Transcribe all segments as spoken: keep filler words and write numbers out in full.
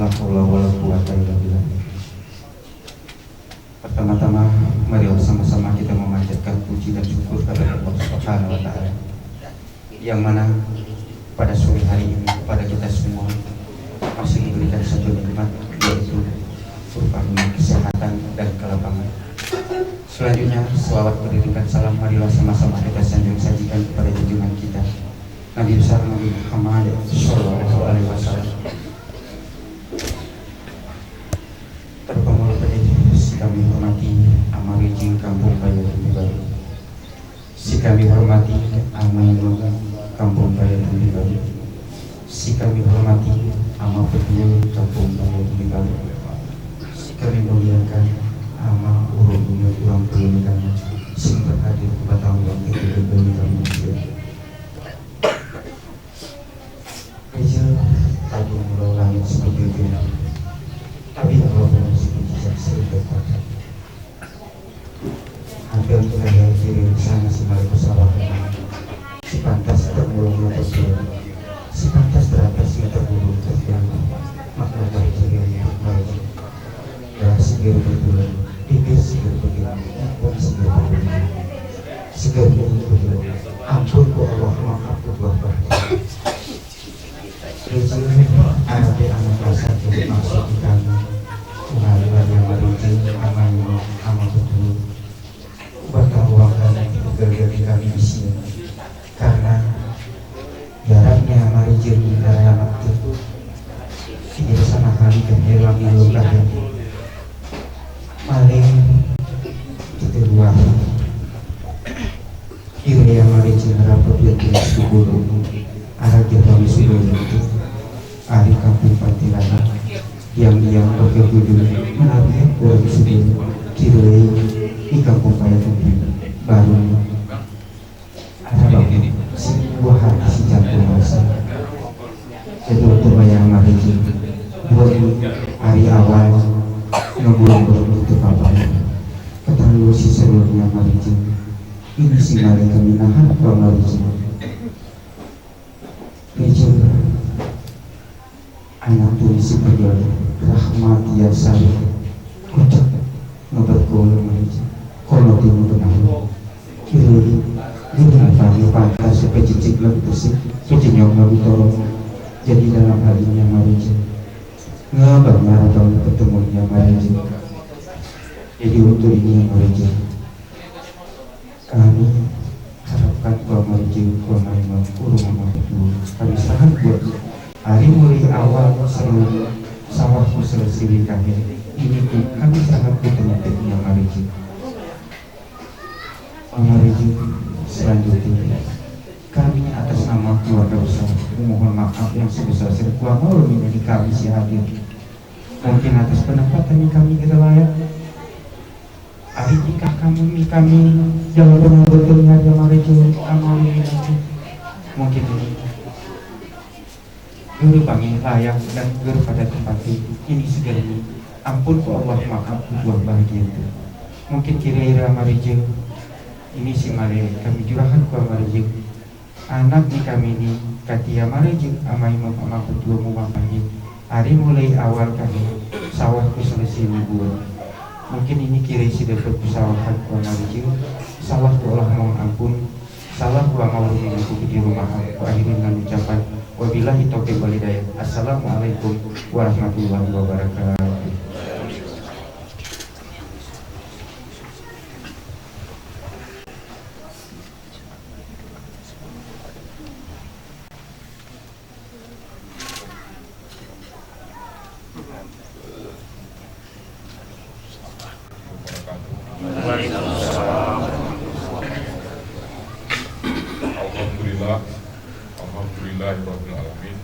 La haula wala quwwata illa billah. Pertama-tama, marilah sama-sama kita memanjatkan puji dan syukur kepada Allah Subhanahu wa Ta'ala, yang mana pada sore hari ini kepada kita semua masih diberikan satu nikmat, yaitu berupa nikmat kesehatan dan kelapangan. Selanjutnya, selawat beriringkan salam marilah sama-sama kita sanjung sajikan kepada junjungan kita, Nabi besar Nabi Muhammad sallallahu alaihi wasallam. Terpeumeuleuh peudeh, si kami hormati Ama Rijeueng Kampung Paya Teumbibaru. Si kami hormati Ama Imum Kampung Paya Teumbibaru. Si kami hormati Ama Peutua Kampung Paya Teumbibaru. Si kami muliakan Ama Ureueng Inong ureueng peue kami sing teuhadir di batang ruang tinggi kami. Raja, tabi mula langit seujujur, tabi mula bumoe seujujur, seujujur. Hampir kita yang kiri sana si Malikus Allah. Sipantas termulung tertiur, sipantas teratas tergulung tertiur. Makna bahagia yang baik. Darah seger bertulang, bibir seger bergerak, pun seger bergerak. Seger pun bergerak. Ampun ku Allah, maaf ku Tuhan. Rijeueng, anak anak rasa jadi maksud kita. Mengalir yang Rijeueng, Ama Imum, Ama Peutua. Ubah tahu akan keluarga kami di sini. Karena jaraknya Ama Rijeueng dari anak itu tidak sama kali ke hewan di luar. Maling itu luar. Kira Ama Rijeueng rapat yang tidak syukur. Arah jalan sudah itu. Ari kampung Pantai Layan. Diam-diam pakai bulu, menarik orang sendiri. Kira di kampung Paya Teumbibaru. Ada bang, si buah hati si jantung rasa. Jadi untuk bayang Ama Rijeueng, buat hari awal ngebuang berhenti papa. Ketahui si seluruhnya Ama Rijeueng. Ini si Mari kami nahan ke Ama Rijeueng. Rijeueng. Anak turi sipeue, rahmat ya sayang. Kucak ngeubeuet goe meuh, kono timu beunah. Kiri, geuring pagi pantas peucicik lam teusi, peucinyok lam toro. Jadi dalam hal ini Ama Rijeueng, ngeubah nyara kamu ketemu dengan Ama Rijeueng. Jadi untuk ini Ama Rijeueng, kami harapkan Ama Rijeueng, Ama Imum, ureueng Ama Peutua. Kami sangat buat hari mulai awal sebelum sawah ku selesai di kami. Ini pun kami sangat berterima kasih Ama Rijeueng. Ama Rijeueng, selanjutnya kami atas nama keluarga besar memohon maaf yang sebesar-besar. Kuasa Allah menjadi kami si hadir. Mungkin atas penempatan yang kami tidak layak. Ari tingkah kami, kami dalam pengambilan hari Ama Rijeueng, Ama Rijeueng. Mungkin ini guru panggil layak dan guru pada tempat ini segala ini. Ampun ku Allah, maaf ku Tuhan bahagia itu. Mungkin kira-kira Ama Rijeueng ini si malaikat kami jurahan ku Ama Rijeueng. Anak di kami ni, kati Ama Rijeueng, Ama Imum, Ama Peutua, Ama Panggil. Ari mulai awal kami sawah ku selesai liburan. Mungkin ini kira si dapat pesawahan ku Ama Rijeueng. Salah ku Allah mohon ampun. Salah ku Ama Ureueng Inong ku di rumah. Ku akhiri dengan ucapan, wabillahi taufiq wal hidayah. Assalamualaikum warahmatullahi wabarakatuh. Alhamdulillah. Alhamdulillahirabbil alamin.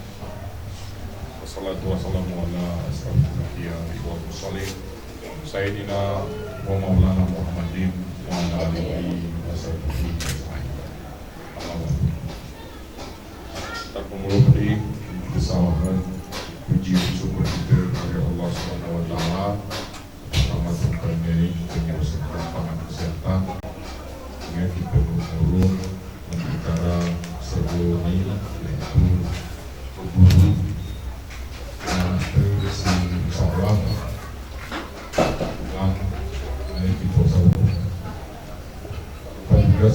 Wassalatu wassalamu ala asyrafil anbiya'i wal mursalin, Sayyidina wa Maulana Muhammadin wa ala alihi wa sahbihi ajma'in. Amma ba'du. Tapeumulia beusawahan puji syukur kita kepada Allah Subhanahu wa Taala. Pertama sekali kita mengucapkan selamat kesehatan. Kemudian kita berguru antara sebelum ini, yaitu guru, eh, si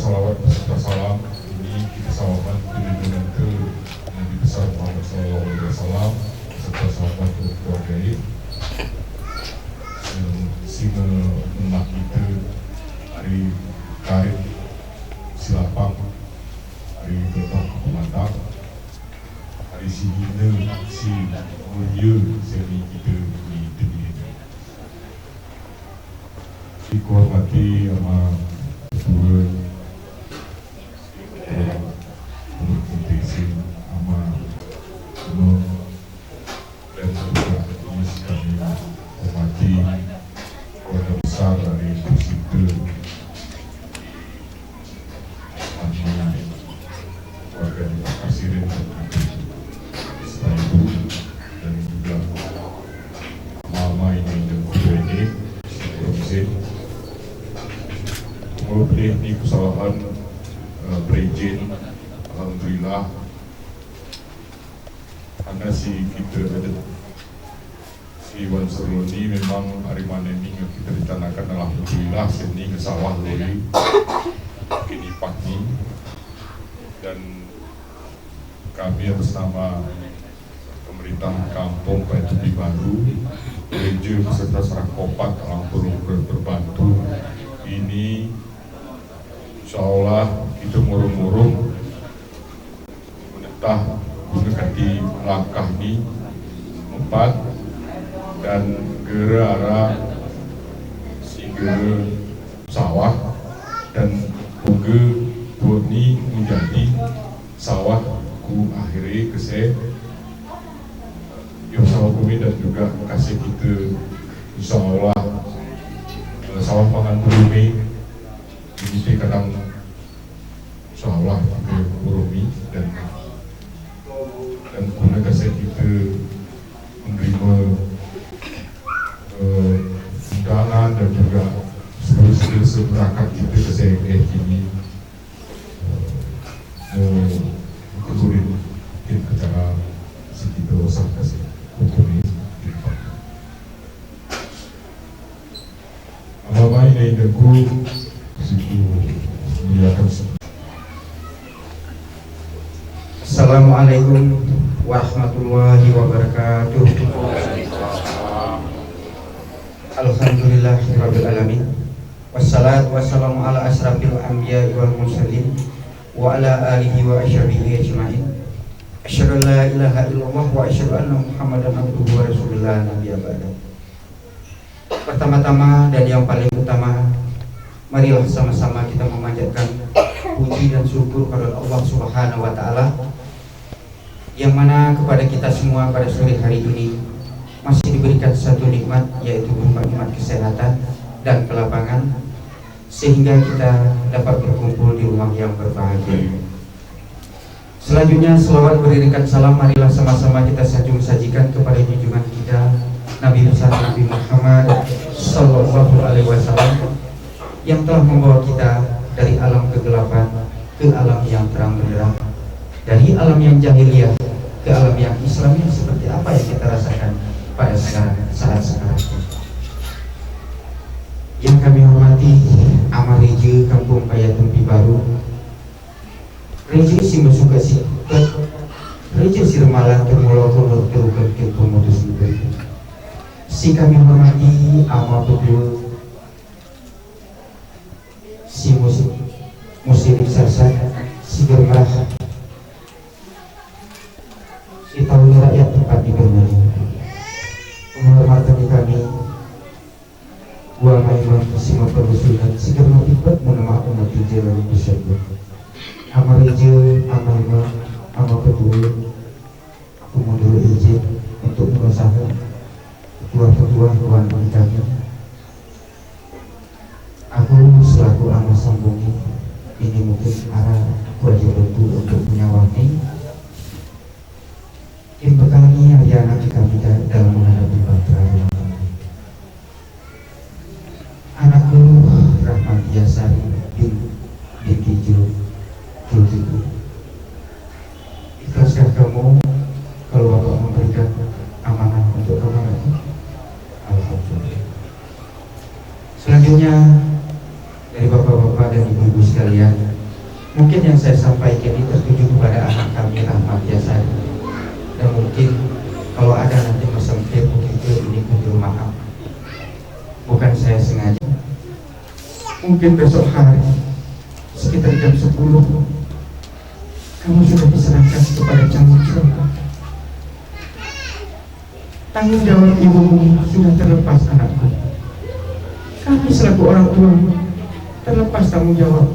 Salawat beserta salam ini kita salurkan ke junjungan kita Nabi besar Muhammad sallallahu alaihi wasallam beserta sahabat dan keluarga, yang singoh umat kita hari karet silapang, hari tetap pematang, hari sihina, si mulia seni kita di dunia. Dikuhormati Ama Ketua Komite Ama Gubernur dan juga kami hormati keluarga besar dari Presiden Keluarga di Pasir Rim, Staibu, dan juga mama ini dan kuda ini, Robinson. Meupeuleueh di kesalahan, eh, Brejin, alhamdulillah, hana si kita ada. Si Wan Serloni memang hari malam ni kita rencanakan, alhamdulillah, seni ngon sawah lori kini pagi, dan kami atas nama pemerintah kampung Payatumbi Baru, gereja beserta serakopat alhamdulillah terbantu. Ini insya Allah kita murung-murung Meuneuh tah guna kati langkah ni meupat dan geura-ara sigeura sawah dan uga buet ni meujadi sawah ku akhiri keuseh yoh sawah kumi dan juga kasih kita insya Allah, eh, sawah pangan bumi ini kadang Insya Allah kita urungi dan, dan guna kasih kita menerima, eh, undangan dan juga seluruh-seluruh masyarakat kita kasih eh, kini, eh, eh, mungkin acara sekitar usah kasih hukum ini. Abai dan Teungku, siku muliakan. Assalamualaikum warahmatullahi wabarakatuh. Alhamdulillahirabbil alamin. Wassalatu wassalamu ala asyrafil anbiya'i wal mursalin wa ala alihi wa ashabihi ajmain. Asyhadu an la ilaha illallah wa asyhadu anna Muhammadan abduhu wa rasulullah nabiyya ba'da. Pertama-tama dan yang paling utama, marilah sama-sama kita memanjatkan puji dan syukur kepada Allah Subhanahu wa Ta'ala, yang mana kepada kita semua pada sore hari ini masih diberikan satu nikmat, yaitu berupa nikmat kesehatan dan kelapangan, sehingga kita dapat berkumpul di rumah yang berbahagia ini. Selanjutnya, selawat beriringkan salam marilah sama-sama kita sanjung sajikan kepada junjungan kita, Nabi besar Nabi Muhammad sallallahu alaihi wasallam, yang telah membawa kita dari alam kegelapan ke alam yang terang benderang, dari alam yang jahiliyah ke alam yang Islam yang seperti apa yang kita rasakan pada sekarang, saat sekarang. Yang kami hormati Ama Reja Kampung Payatumbi Baru, Reja si meusuka si, Reja si reumalan teumuloko teurukon keu peumutus neugeri. Si kami hormati Ama Peutua, si Mus-, Muslim Sarsat, si Geumrah, si Tahu Rakyat tempat di Geumrah. Penghormatan di kami, Wa maimam sima perusunan sigar mati buat menemak umat hijau lalu bersabda. Ama Reja, Ama Imam, Ama Peutua, aku mundur izin untuk mengusaha petua-petua Tuhan bagi kami. Aku selaku Ama Sambungi, ini mungkin arah kewajibanku untuk menyawani. Imbakani hari anak kami da-, dalam menghadapi bahtera rumah tangga. Anakku Rahmati Yasari bin, binti Ju-, Julkifli. Ikhlaskah kamu kalau Bapak memberikan amanah untuk kamu lagi? Alhamdulillah. Selanjutnya, dari bapak-bapak dan ibu-ibu sekalian, Mungkin yang saya sampaikan ini tertuju kepada anak kami, Rahmat Yasari. Dan mungkin kalau ada nanti masa mikir, mungkin beliau ini mohon maaf. Bukan saya sengaja. Mungkin besok hari, sekitar jam sepuluh, kamu sudah diserahkan kepada calon suami. Tanggung jawab ibumu sudah terlepas, anakku. Kami selaku orang tua terlepas tanggung jawab.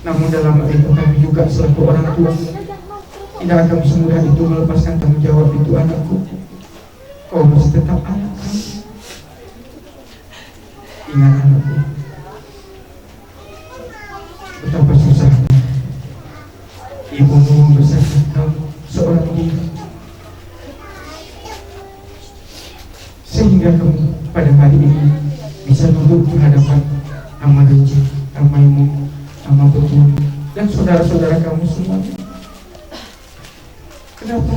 Namun dalam hal itu kami juga selaku orang tua tidak akan semudah itu melepaskan tanggung jawab itu, anakku. Kau masih tetap anak kami. Ingat, anakku, betapa susahnya ibumu membesarkan kamu seorang diri, sehingga kamu pada hari ini bisa duduk di hadapan Ama Rejim, Ama Imum, Ama Betul, dan saudara-saudara kamu semuanya. Kenapa?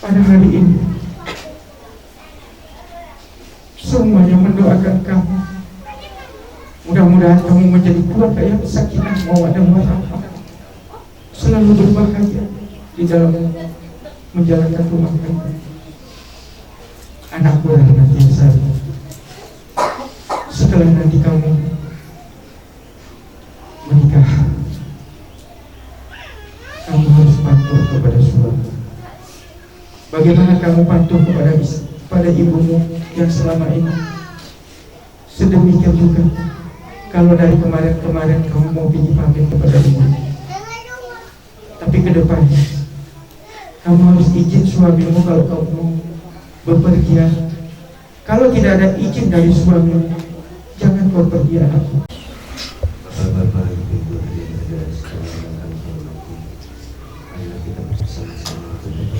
Pada hari ini, semuanya mendoakan kamu. Mudah-mudahan kamu menjadi keluarga yang sakinah mawaddah warahmah, selalu berbahagia di dalam menjalankan rumah tangga. Anakku Rahmat Yasari, setelah nanti kamu menikah, kamu harus patuh kepada suami. Bagaimana kamu patuh kepada is-, pada ibumu yang selama ini? Sedemikian juga kalau dari kemarin-kemarin kamu mau pergi pamit kepada ibu. Tapi ke depannya, kamu harus izin suamimu kalau kamu mau bepergian. Kalau tidak ada izin dari suami, jangan kau pergi, anakku. Bapak-bapak, ibu-ibu, hadirin hadirat sekalian yang kami hormati, marilah kita bersama-sama berdoa,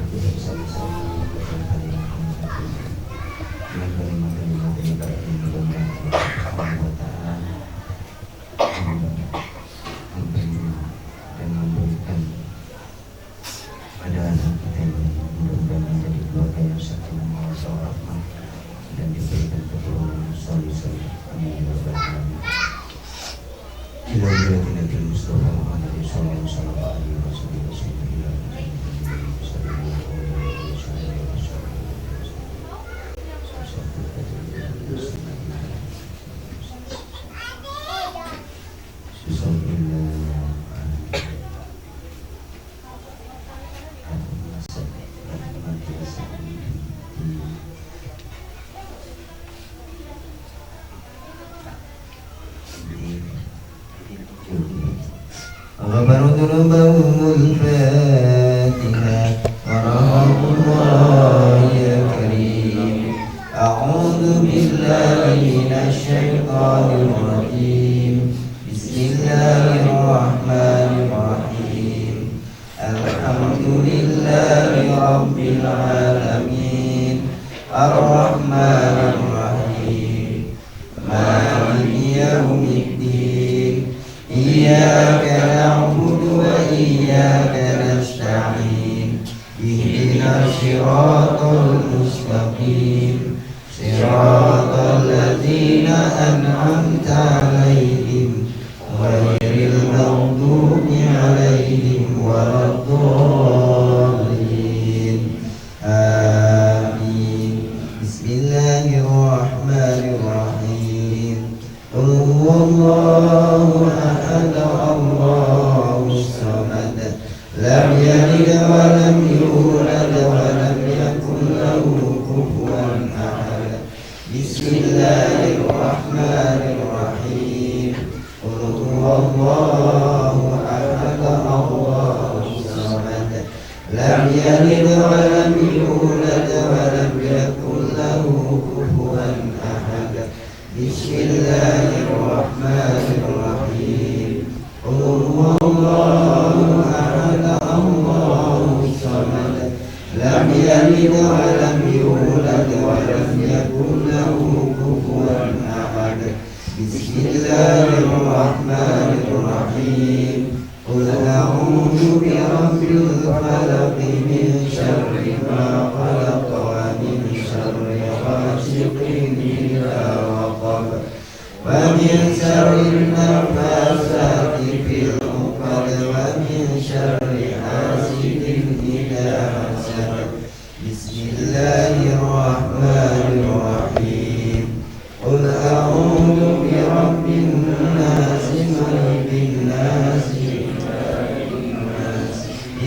kita bersama-sama berdoa dengan kalimat-kalimat yang baik, mudah-mudahan Allah Subhanahu wa Ta'ala memberi dan memberikan pada anak kita ini, mudah-mudahan menjadi keluarga yang sakinah mawaddah warahmah dan diberikan keturunan saleh-saleh. Amin ya rabbal alamin. Ila wilayatil Nabi Mustafa Muhammad sallallahu alaihi wasallam. غفر ذنوبهم الفاتحة. ورحمة الله يا كريم. أعوذ بالله من الشيطان الرجيم. بسم الله الرحمن الرحيم. الحمد لله رب العالمين. الرحمن الرحيم. مالك يوم الدين. إياك نعبد وإياك نستعين. اهدنا الصراط المستقيم. صراط الذين أنعمت عليهم غير المغضوب عليهم ولا الضالين. آمين. بسم الله الرحمن الرحيم. قل هو الله أحد، الله الصمد، لم يلد ولم يولد ولم يكن له كفوا أحد. بسم الله الرحمن الرحيم. قل هو الله أحد، الله الصمد، لم يلد ولم يولد ولم يكن له كفوا أحد. بسم الله الرحمن الرحيم. قل هو الله أحد، الله الصمد، لم يلد ولم يولد ولم يكن له كفوا أحد. بسم الله الرحمن الرحيم. قل أعوذ برب الفلق، من شر ما خلق، ومن شر غاسق إذا وقب، ومن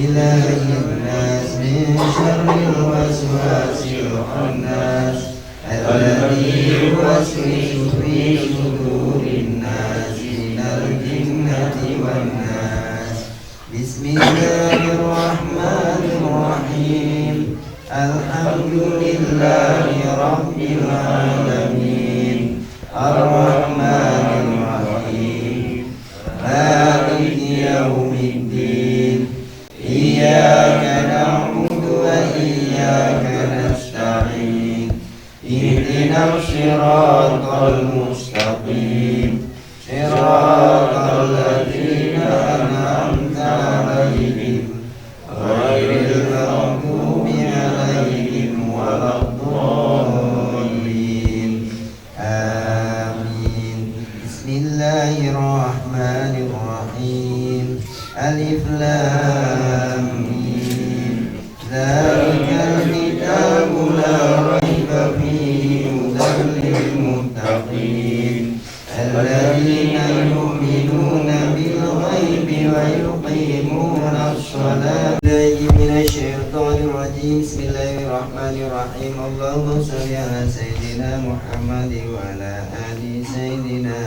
إله الناس، من شر الوسواس الخناس، الذي يوسوس في صدور الناس، من الجنة والناس. بسم الله الرحمن الرحيم. الحمد لله رب العالمين. الرحمن الرحيم. مالك يوم الدين. إياك نعبد وإياك نستعين. اهدنا الصراط المستقيم. صراط الذين أنعمت عليهم. غير المغضوب عليهم ولا الضالين. آمين. بسم الله الرحمن الرحيم. ألف لام ميم. ذلك الكتاب لا ريب فيه، هدى للمتقين. الذين يؤمنون بالغيب ويقيمون الصلاة. بالله من الشيطان الرجيم. بسم الله الرحمن الرحيم. اللهم صل على سيدنا محمد وعلى آل سيدنا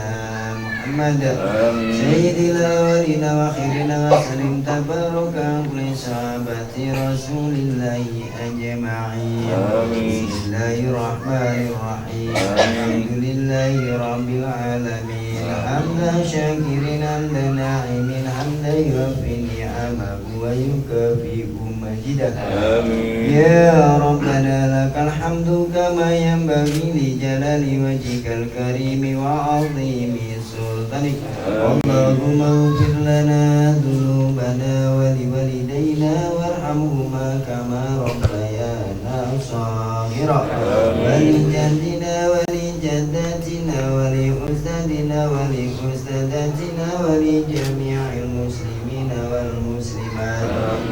محمد. آمين. سيد الأولين والآخرين وسلم تبارك عن كل صحابة رسول الله أجمعين. آمين. بسم الله الرحمن الرحيم. آمين. الحمد لله رب العالمين. آمين. حمدا شاكرين حمدا ناعمين حمدا يوافي نعمه ويكافئ مزيده. آمين. يا ربنا لك الحمد كما ينبغي لجلال وجهك الكريم وعظيم سلطانك. آمين. اللهم اغفر لنا ذنوبنا ولوالدينا وارحمهما كما ربيانا صغيرا. آمين. ولجدنا ولجداتنا ولأستاذنا ولأستاذاتنا ولجميع المسلمين والمسلمات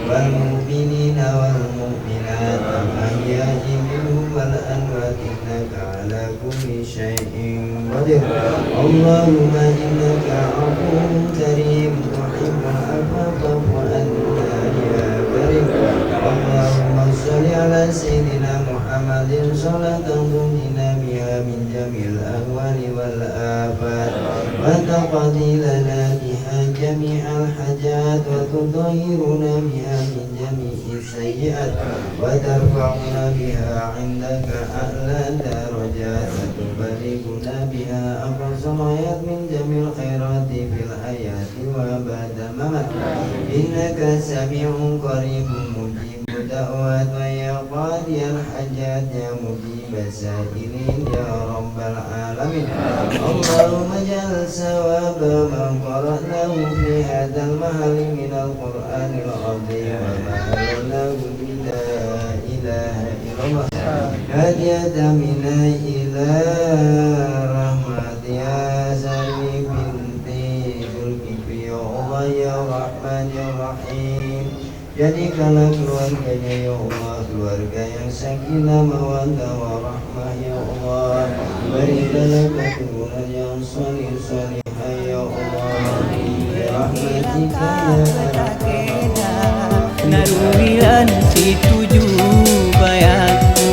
والمؤمنين والمؤمنات الأحياء منهم والأموات إنك على كل شيء قدير. اللهم إنك عفو كريم تحب العفو فاعف عنا يا كريم. اللهم صل على سيدنا محمد صلاة تنجينا بها من جميع الأهوال والآفات وتقضي لنا بها جميع الحاجات وتطهرنا بها من جميع السيئات وترفعنا بها عندك أعلى الدرجات وتبلغنا بها أقصى الغايات من جميع الخيرات في الحياة وبعد الممات. إنك سميع قريب مجيب الدعوات ويا قاضي الحاجات يا مجيب السائلين يا رب العالمين. اللهم اجعل ثواب ما قرأناه في هذا المحل من القرآن العظيم وما علمناه من لا إله إلا الله هدية منا إلى رحمة يا سميع بنت ذو الكفل يا الله يا رحمن يا رحيم. Jadikanlah keluarganya, ya Allah, keluarga yang sakinah, mawaddah, warahmah, ya Allah. Berikanlah keturunan yang saleh, salihah, ya Allah. Birahmatika ya arhamar rahimin. Naruilan situju bayangku.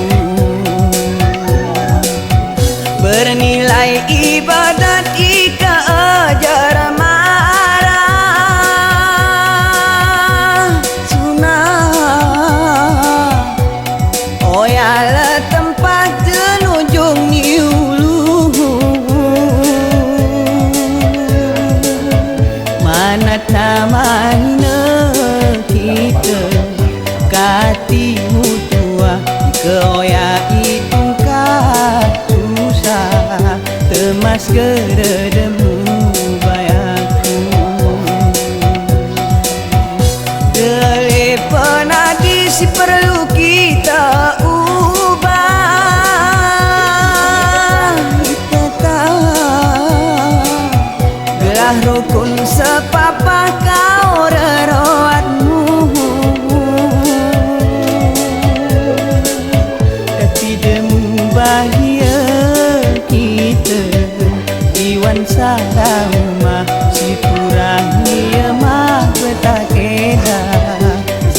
Bernilai ibadat ika ajar marah sunah. Oya le teumpat teunujong niulu. Manat na mahina kita ka timu tuah, keu oya itu ka susah, teumas geureudeumu bayangku. Teulé peunadi siperlu kita ubah. Kita geulah rukun seupapa kaureuroatmu. Tapi deumu bahia kita iwan sa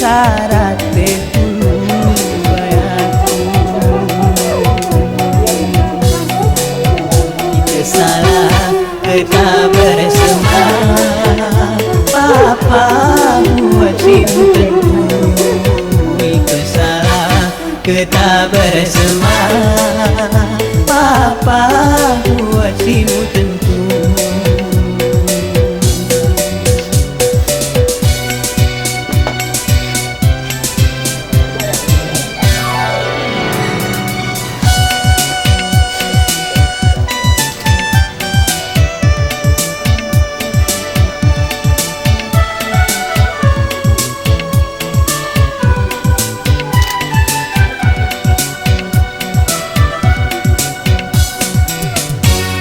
Rate puluh bayar. Kita salah, kita bersama. Papa buat si tentu. Kita salah, kita bersama. Papa buat si tentu.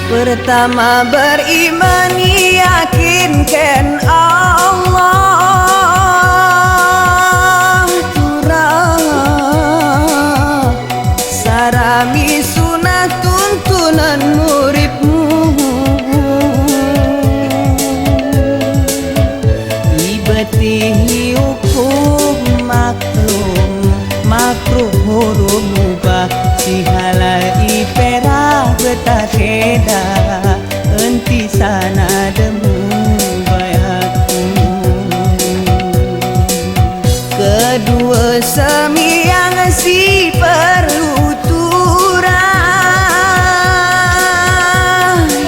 Pertama beriman, yakinkan Allah Tuhan. Sarami sunah tuntunan muridmu. Ibetihi hukum maklum, makruh hurum mubah, sihalai iperah beutakeda, enti sana demu bayakku. Kedua semiang si perlu turah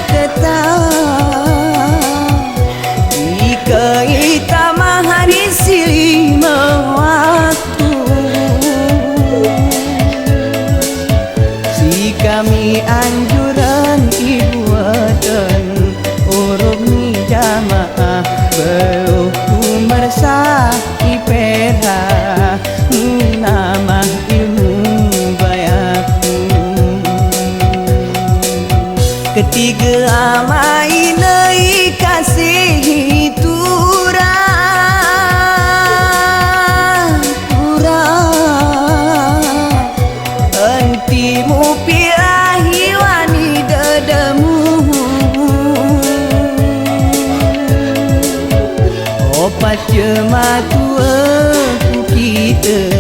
tetap. Ika ita mahari silima waktu. Si kami anjuran ibuatan urung ni jamaah beluh kumersa ipera. Meunamah ilmu bayaku. Ketiga amai nai kasih turah-turah. Enti mupilah hiwani dedemu. Oh, pace matua ku kita,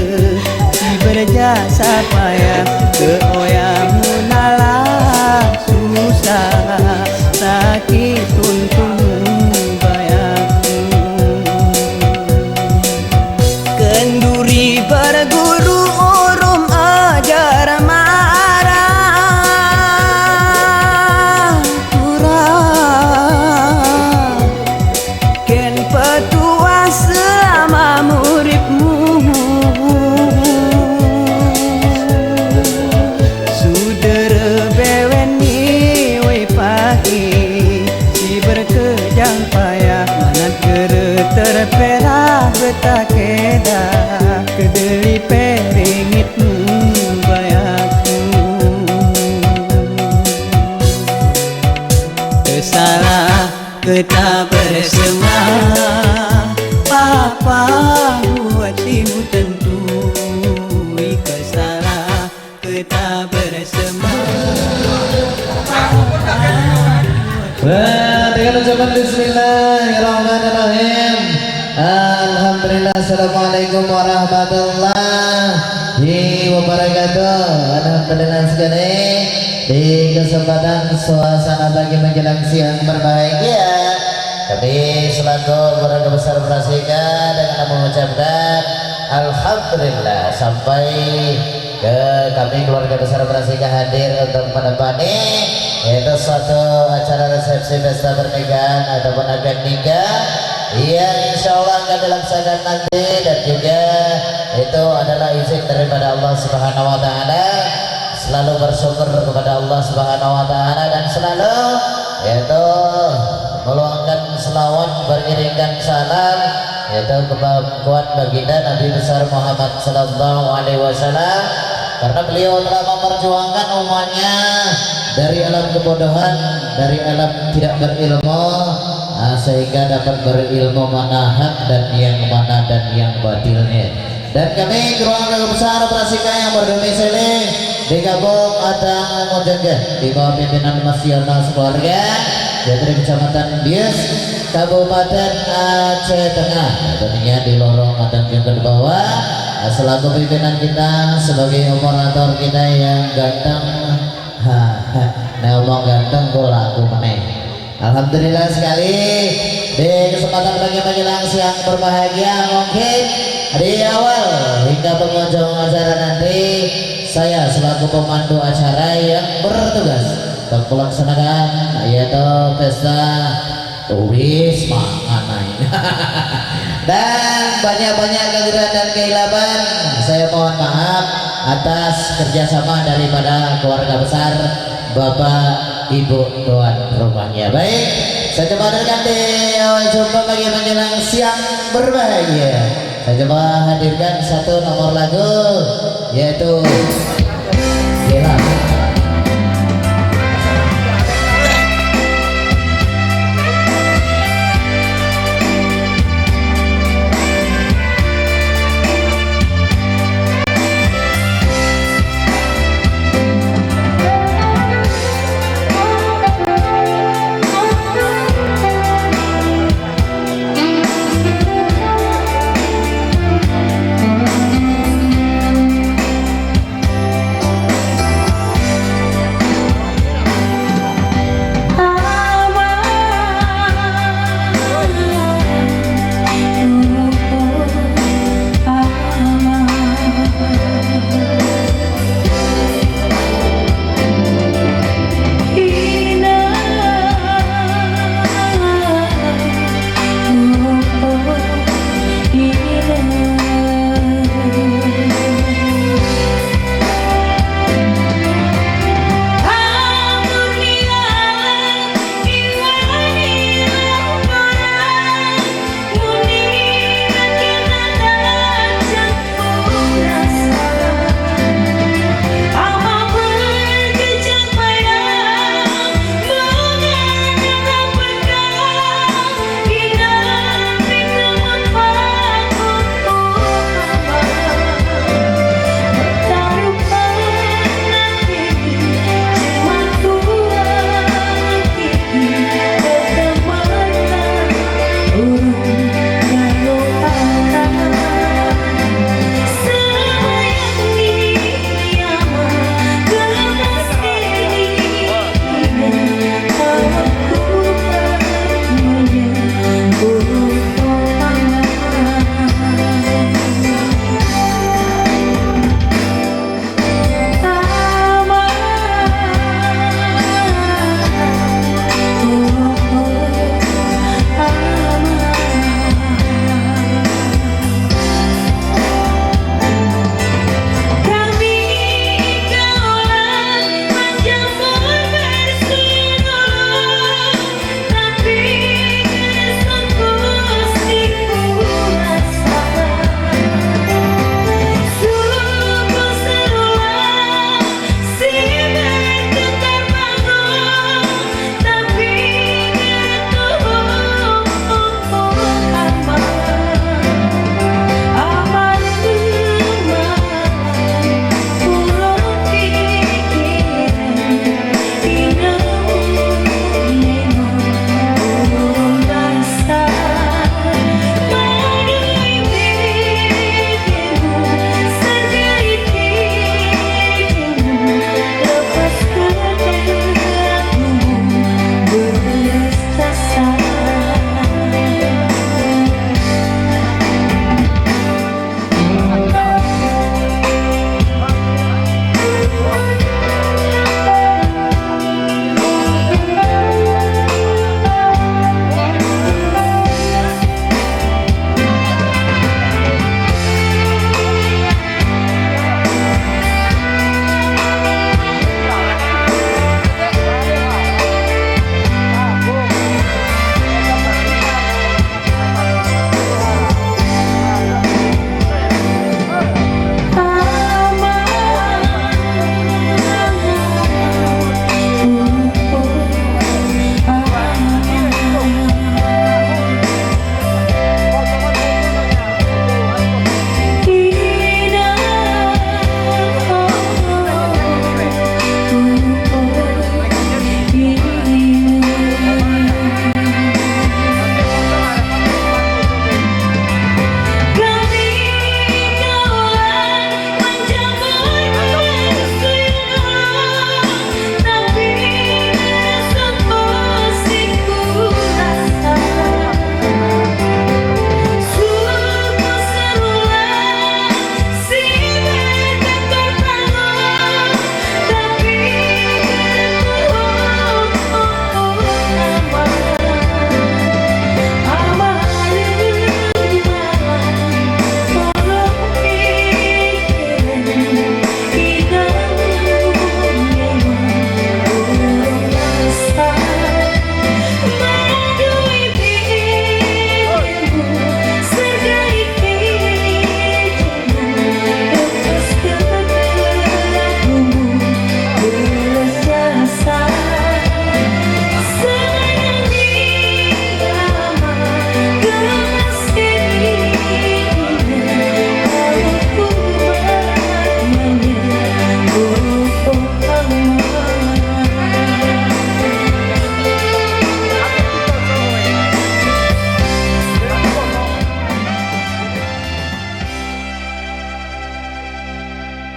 si berjasa payah, keu oya meunalah susah, sakét tuntung bayaku. Kenduri berguru urung ajar marah turah. Ken peutuah seulama muridmu. Syedara bewen ni wai pahé, si berkeujang payah, manat geureuteupeurah beutakeda, keudeuli peuringit mubayaku. Teusalah keu tabeureuseumah, papa buet si meuteuntu, ikeu salah keu tabeureuseumah. Nah, dengan ucapan bismillahirrahmanirrahim. Alhamdulillah, assalamualaikum warahmatullahi wabarakatuh. Alhamdulillah sekali. Di kesempatan suasana pagi menjelang siang berbahagia, kami selaku keluarga besar Prasika dengan mengucapkan alhamdulillah sampai ke kami keluarga besar Prasika hadir untuk menemani yaitu suatu acara resepsi pesta pernikahan ataupun akad nikah yang insya Allah akan dilaksanakan nanti, dan juga itu adalah izin daripada Allah Subhanahu wa Ta'ala. Selalu bersyukur kepada Allah Subhanahu wa Ta'ala dan selalu yaitu meluangkan selawat beriringkan salam yaitu kepada kuat baginda Nabi besar Muhammad sallallahu alaihi wasallam, karena beliau telah memperjuangkan umatnya dari alam kebodohan, dari alam tidak berilmu, ah, sehingga dapat berilmu mana hak dan yang mana dan yang batilnya. Dan kami keluarga besar Prasika yang berdomisili di Kampung Atang Mojengge di bawah pimpinan Mas Yono sekeluarga, yaitu di Kecamatan Bius, Kabupaten Aceh Tengah, tentunya di lorong atau di bawah, selaku pimpinan kita sebagai operator kita yang ganteng. Ha, ha. Nah, omong ganteng kok laku meneh. Alhamdulillah sekali, di kesempatan pagi menjelang siang berbahagia, mungkin di awal hingga penghujung acara nanti, saya selaku pemandu acara yang bertugas untuk melaksanakan, yaitu pesta Wisma Anai. Dan banyak-banyak kekurangan dan kehilapan, saya mohon maaf atas kerjasama daripada keluarga besar Bapak Ibu tuan rumahnya. Baik, saya coba hadirkan di awal jumpa bagi menjelang siang berbahagia. Saya coba hadirkan satu nomor lagu, yaitu Bella.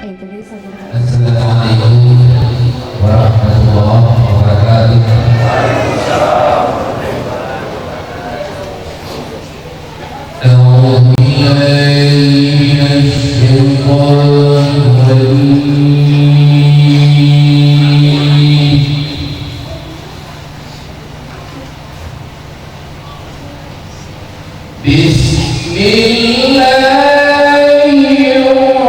Eh, jadi saya kira Assalamualaikum warahmatullahi wabarakatuh. أعوذ بالله من الشيطان الرجيم. بسم الله الرحمن الرحيم.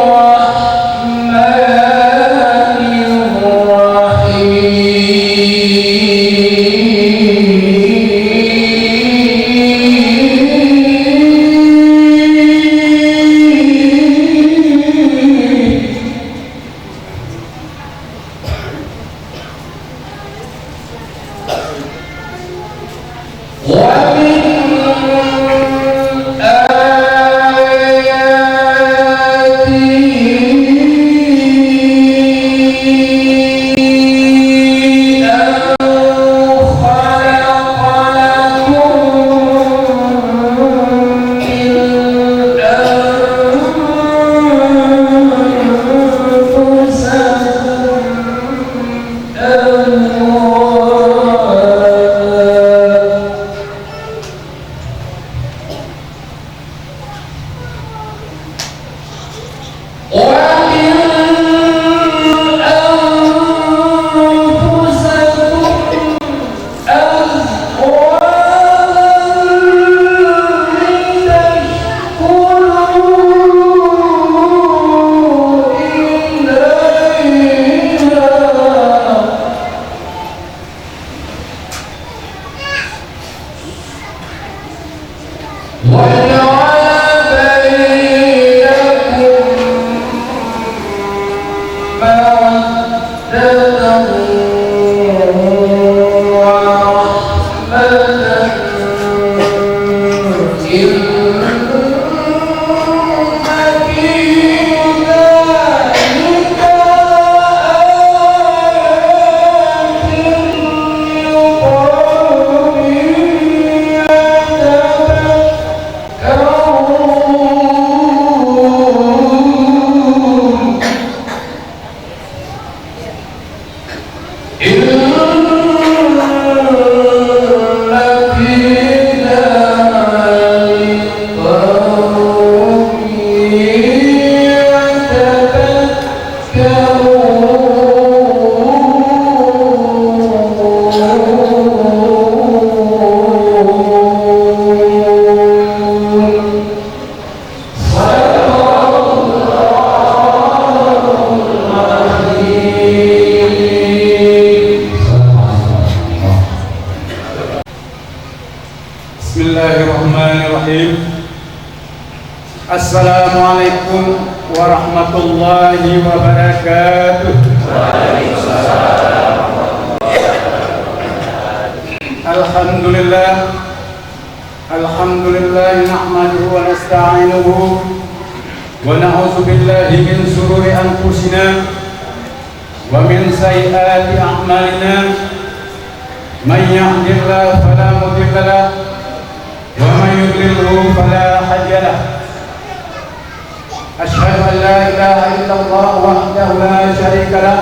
ومن آياته أن خلق لكم من أنفسكم أزواجا ومن أنفسكم أزواجا لتسكنوا إليها وجعل بينكم مودة ورحمة إن في ذلك لآيات لقوم يتفكرون. إن في ذلك لقوم يتفكرون. بسم الله الرحمن الرحيم. السلام عليكم ورحمة الله وبركاته. الحمد لله. الحمد لله نحمده ونستعينه ونعوذ بالله من شرور أنفسنا ومن سيئات أعمالنا. من يهد الله فلا مضل له ومن يضلله فلا هادي له. أشهد أن لا إله إلا الله وحده لا شريك له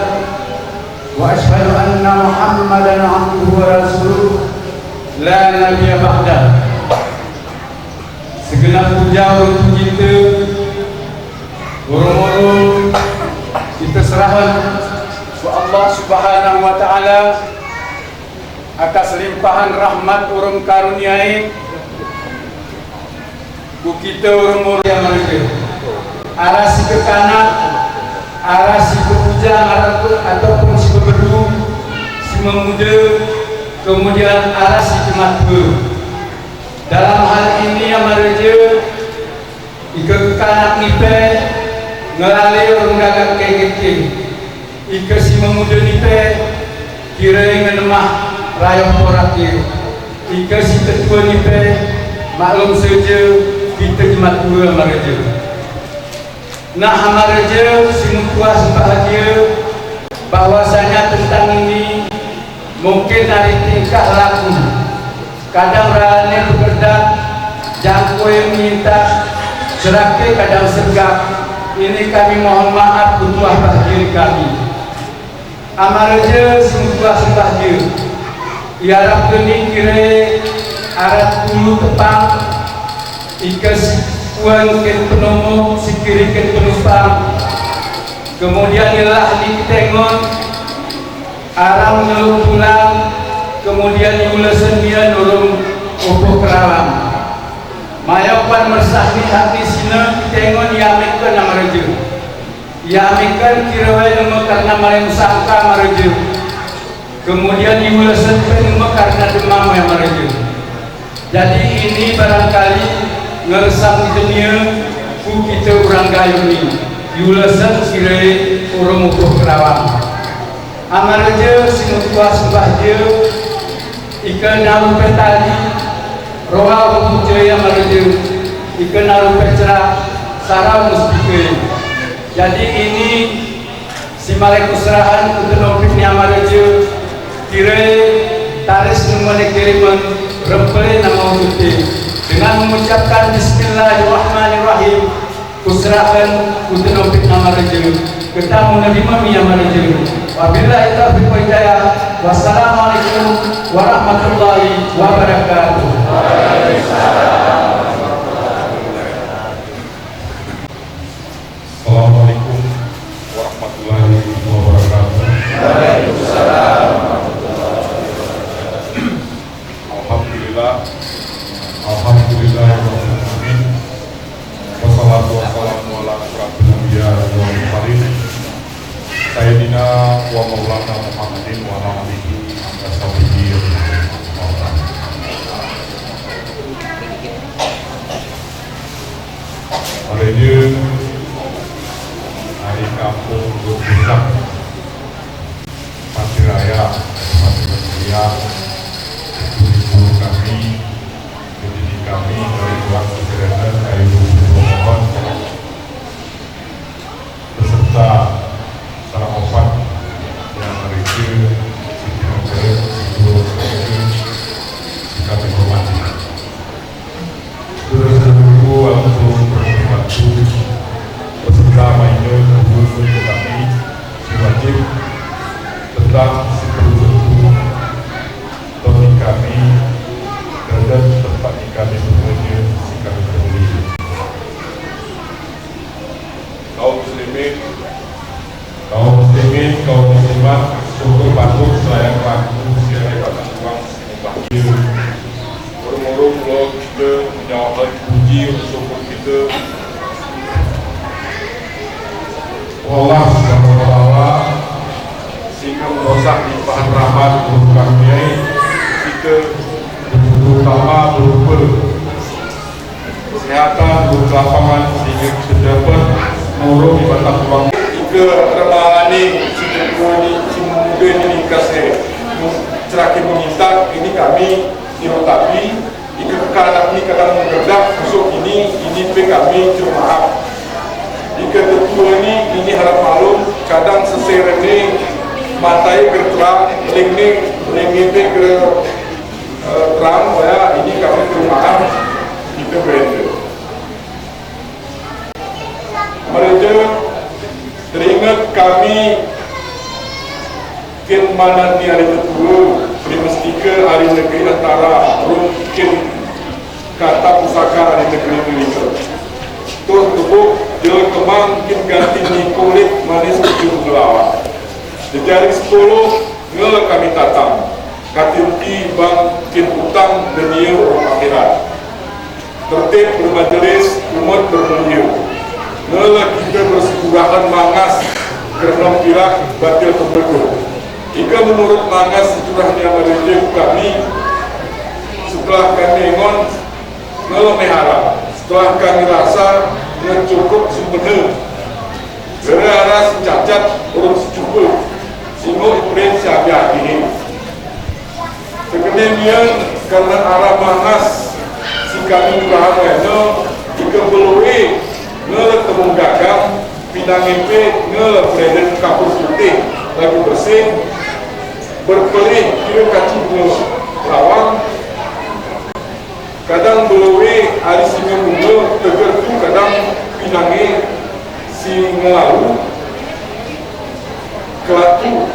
وأشهد أن محمدا عبده ورسوله لا نبي بعده. Sigeunab puja untuk kita, ureuëng-ureuëng kita serahkan kepada Allah Subhanahu wa Taala atas limpahan rahmat ureuëng karunia keu kita ureuëng-ureuëng nyang meureujeue. Arasi keukanak, arasi keupuja, ataupun sibeubelu, simeumuda, keumudian arasi keumatua. Dalam hal ini nyang meureujeue, ikeue keukanak nipée ngeulale ureuëng gagak keu geutem. Ikeue simeumuda nipée kirée ngon leumah rayoh porak jih. Ikeue siteupeu nipée maklum seujeu kita jimat dua meureujeue. Nah meureujeue simeutuah sibahgia bahwasanya teuntang ini mungken dari tingkah laku. Kadang raneuk beukeureudak, jangkoi mita, seurake kadang seugak. Ini kami mohon maaf beutuah bahjeuet kami. Amareujeue simeutuah seubahjeuet. Iarab geuning kirée arat puluh teupang, ikeue sikuan keu peunumoh, sikiri keu penumpang. Keumudian ilah di Keutengon, arang nyoe pulang, keumudian iuleue seumian ureuëng upoh keurawan. Mayopan meusah nihak di sinan Keutengon iamekon amareujeue. Iamekon kirée neumeuk kareuna malée musangka amareujeue. Keumudian iuleue seumpéng neumeuk kareuna deumam amareujeue. Jadi ini barangkali ngeureusak di dunia ku kita urang gayuem ni. Iuleue seumpéng kirée ureuëng upoh keurawan. Amareujeue simeutuah seubahjeuet, ikeue na rupée tali, roha ureuëng jeuet amareujeue, ikeue na rupée crah, sara mustike. Jadi ini simalée keuserahan keu teunompit ni amareujeue, kirée taréh neumeuk kiriman reumpée nama ututi. Dengan mengucapkan bismillahirrahmanirrahim, Kusrahkan, kuteunompit nama raja, keu tameuneurima mi nama raja. Wabillahi taufiq wal hidayah. Wassalamualaikum warahmatullahi wabarakatuh. Assalamualaikum warahmatullahi wabarakatuh. Alhamdulillah. Alhamdulillah, ya Rabbil Alamin. Wassalatu wassalamu ala asyrafil anbiya wal mursalin, Sayyidina wa Maulana Muhammadin wa ala alihi wa sahbihi ajma'in. Hari ini, hari kampung Gubusah. Pati raya, pati raya, guru-guru kami, pendidik kami dari Tuan Sutradara Kayu Pohon, beserta para wafat yang mereka, Siti Nurul, Siti Nurul, kami hormati. Terus dulu aku berkembang beserta mainnya guru kami si wajib tentang sepuluh toni kami terhadap tempat di kami bekerja si kami sendiri. Kaum muslimin, kaum muslimin, kaum muslimat, syukur patut selayan laku siarai batang tuang. Ureuëng-ureuëng uroe kita meunyoe hana puji untuk kita. Allah Subhanahu wa Taala sehingga meurosah limpahan rahmat ureuëng kami kita, terutama berupa kesehatan, berupa lapangan, sehingga kita dapat mengurus di batang tuang. Jika ramah aneuk, si teungku ni, si muda ni dikasih, cerakah meminta, ini kami Nyoe tapi, jika keuadaan ni kadang meugeurdak, usôk ini, ini pih kami cuma maaf. Jika teupeu ini, ini harap maklum, kadang seuseureueng ni mata ie geutrang, leng ni, leng ni pih geu-, eh, trang, ya, ini kami cuma maaf, kita berenda. Meureujeuk teuingat kami keumanan di hari teupeu, primeustiker hari negeri antara rhung keu kata pusaka hari negeri Teulingkot. Toh tuboh jeuet keumang keu ganti nikolit manis tujoh beulawa. Di jari sepuluh ngon kami tatang, kateunti bang keu utang dunia ureuëng akhirat. Tertib bermajelis umat bermulia. Nyoe kita bersekurahan mangas keureunoe pirak batil peubeudôh. Jika menurut mangas sejarah nyang meureujeuk kami, setelah kami ngon nyoe meuhara, setelah kami rasa nyoe cukup sempurna. Gara-gara si cacat ureuëng sicupa, singoh ipreh si abiah akhé. Sigohlom nyan kareuna arah mangas si kami meukahan nyoe, jika beulawée ngon teumong gagang, pinang impé ngon preudeueng kapur putéh lagée beureuséh, beureupeuleh kira kacih nyoe lawang. Kadang beulawée ari singoh bumoe teugeurdu kadang pinangé si Lalu, keulatu,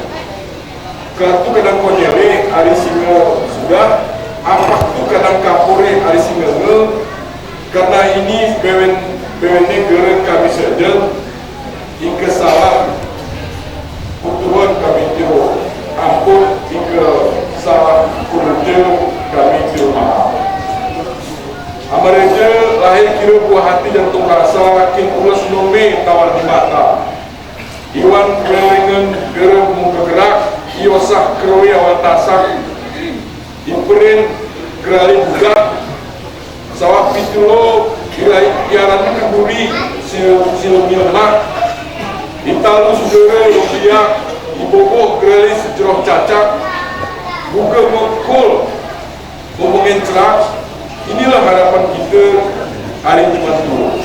keulatu kadang konyele ari singoh sudah, apak tu kadang kapore ari singoh nge, karena ini bewen, bewen negara kami sedang, ike salah, putuhan kami tiro, ampun ike salah, kurute kami tiro maaf. Amareja lahé kira buah hati jantung rasa, kin ulas nome tawar di mata. Iwan keulengen geureub meugerak, iosah keurui awal tasak, ipeuren geurali budak, sawah pitulo irai piaran keuburi si, si leumah, italu sudere rupiah, iboboh geurali sejroh cacak, buka meukhul Peumungén ceurak, inilah harapan kita hari Jumat Kliwon.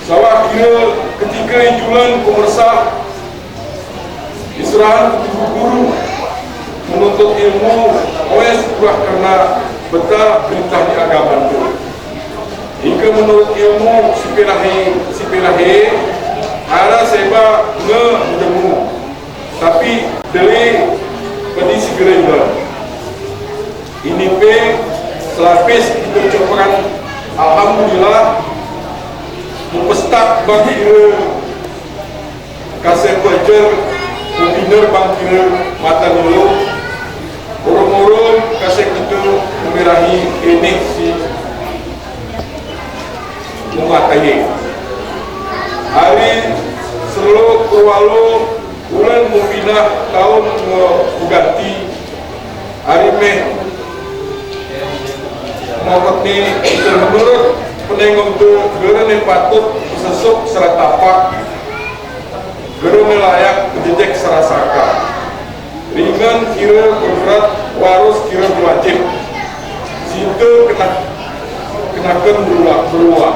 Sawa kira ketika ijulan peumeurasah, israhan keu guru meununtot ilmu, awai seukah karna beuta peurintah di agama tu. Jika meunurot ilmu sipilahé, sipilahé, hara seba nge meutemu, tapi deli pedih sigeureueng. Ini pe seulapis kita ucapkan alhamdulillah, meupeustak bak kira kaseh peuceur, meubineur bak kira mata nurung, ureueng-ureueng kaseh kita meumirahi inéh si mumat ayé. Hari seulok peuwalo Ulôn meupinah tahun nyoe meuganti, ari méh mokot ni, meunurot peunengok tu, geureuneh patôt seusok seurata pak, geureuneh layak peujeuet seurata saka. Ringan kira beubrat, waros kira wajéb. Sinte keunah, keunakan beuluwa, beuluwa.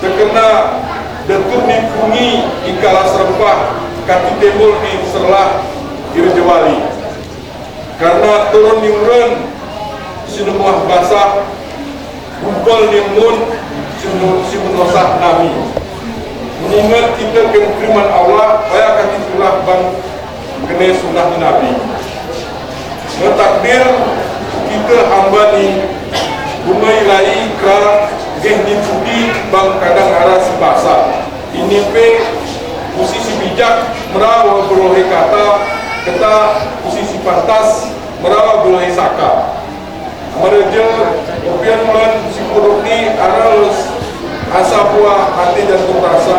Teukeuna deutun di pungi ikala seureumpah, ka teutimul di seureulah ireujeue wali. Kareuna turun di ureuëng sineumuah basah, bungkol di mun simu-, simunoe sah nami. Meuingat kita keu feureuman Allah, payah ka teutulah ban keuneuk sunnah Nabi. Meutakdir kita hamba ni beumai lai kra geh ni pudi bang kadang hara sibasa. Ini pe posisi bijak meurawa beureuhe kata, kata posisi pantas meurawa beureuhe saka. Meureuja, upian bulan sipeuruki arah asa buah hati dan rasa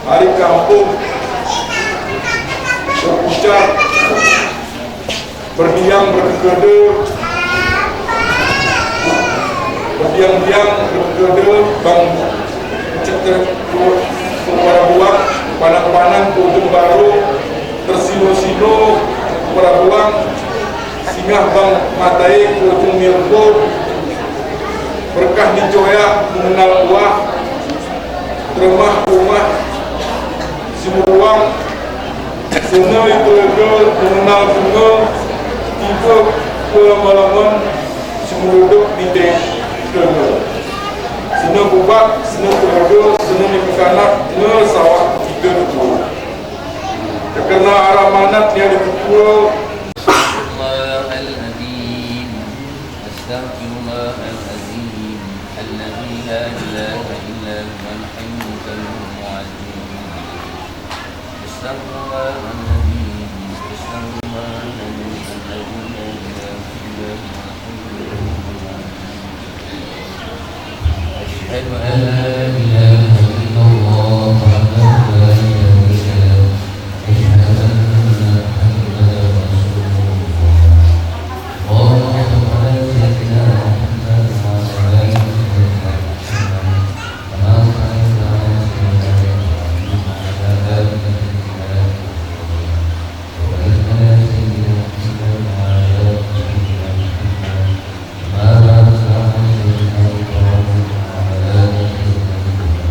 hari kampung berucap, berdiam berkeudeu, berdiam-diam berkeudeu, bang cek para buah, panang-panang ke ujung baru, tersino-sino para buah, singgah bang matai ke ujung nirpo, berkah dicoyak mengenal buah, teremah rumah, simuruang, seuneu itu leuga mengenal bunga, tiba peulama-lama, simeududuk di deh teungoh. Seuneu bubat, seuneu teulodo, seuneu nipeukanak, neu sawah kita tuwoe. Teukeuna arah manat nyang dipeutuwoe. Astaghfirullahaladzim. Astaghfirullahaladzim. Alladzi la ilaha illa huwal hayyul qayyum wa atubu ilaih. Astaghfirullahaladzim. Astaghfirullahaladzim. Alladzi la ilaha illa huwal hayyul qayyum wa atubu ilaih. Asyhadu an la ilaha illallah wahdahu la syarika lah. Asyhadu anna Muhammadar Rasulullah. Allahumma shalli ala sayyidina Muhammad wa ala ali sayyidina Muhammad. Kama shallaita ala sayyidina Ibrahim wa ala ali sayyidina Ibrahim. Wa barik ala sayyidina Muhammad wa ala ali sayyidina Muhammad.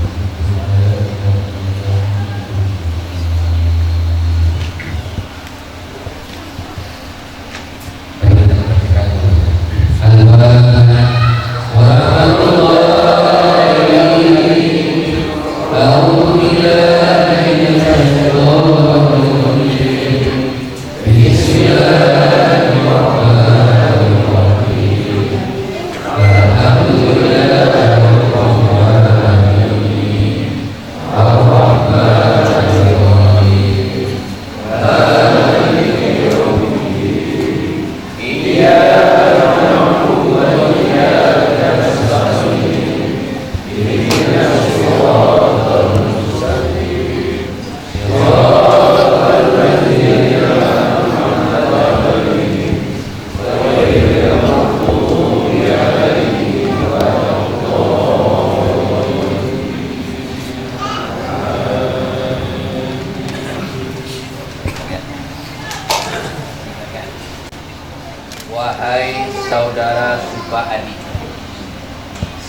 Wahai saudara Supa Adi,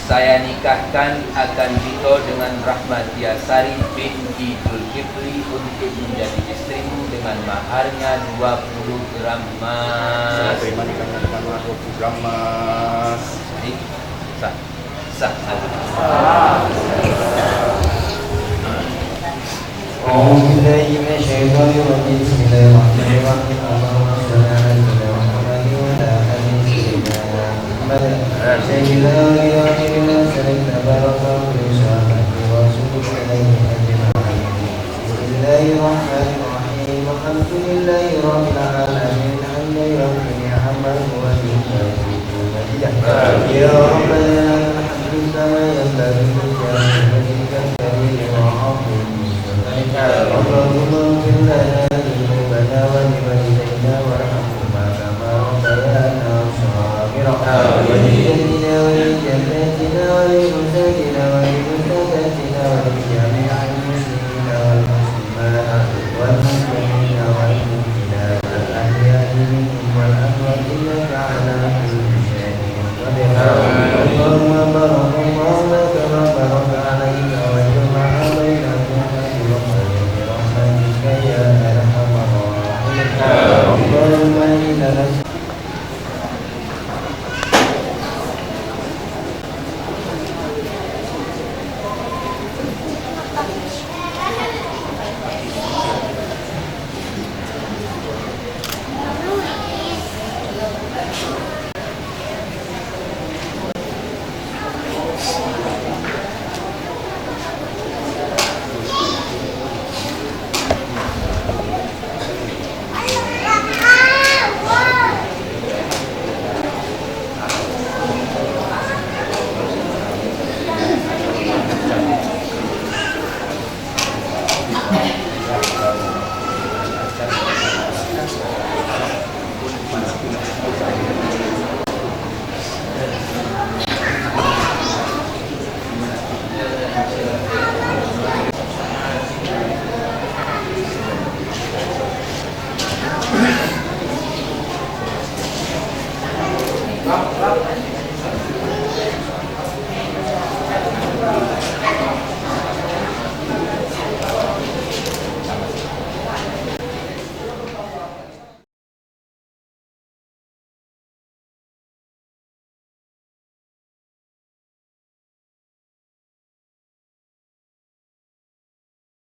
saya nikahkan akan Dito dengan Rahmatia Sari binti Zulkifli untuk menjadi istrimu dengan maharnya dua puluh gram emas. Saya terima nikahnya dengan mahar dua puluh gram emas. Baik. Sah. Sah. أعوذ بالله من الشيطان الرجيم. بسم الله الرحمن الرحيم. اللهم صل على سيدنا محمد وعلى آل سيدنا محمد. سيدنا ولي العالمين، سيدنا بارك الله في صحابته ورسول الله أجمعين. بسم الله الرحمن الرحيم. الحمد لله رب العالمين. حمدا يوافي نعمه ويكافئ مزيده. يا ربنا لك الحمد كما ينبغي لجلال وجهك الكريم وعظيم سلطانك. اللهم اغفر لنا ذنوبنا ولوالدينا وارحمهما كما ربيانا صغارا. ولجدنا ولجداتنا ولأستاذنا ولأستاذاتنا ولجميع المسلمين والمسلمات والمؤمنين والمؤمنات الأحياء منهم والأموات إنك على كل شيء قدير. اللهم بارك اللهم كما باركت عليك وجمع بينكما في برحمتك يا أرحم الراحمين. اللهم إنا نسألك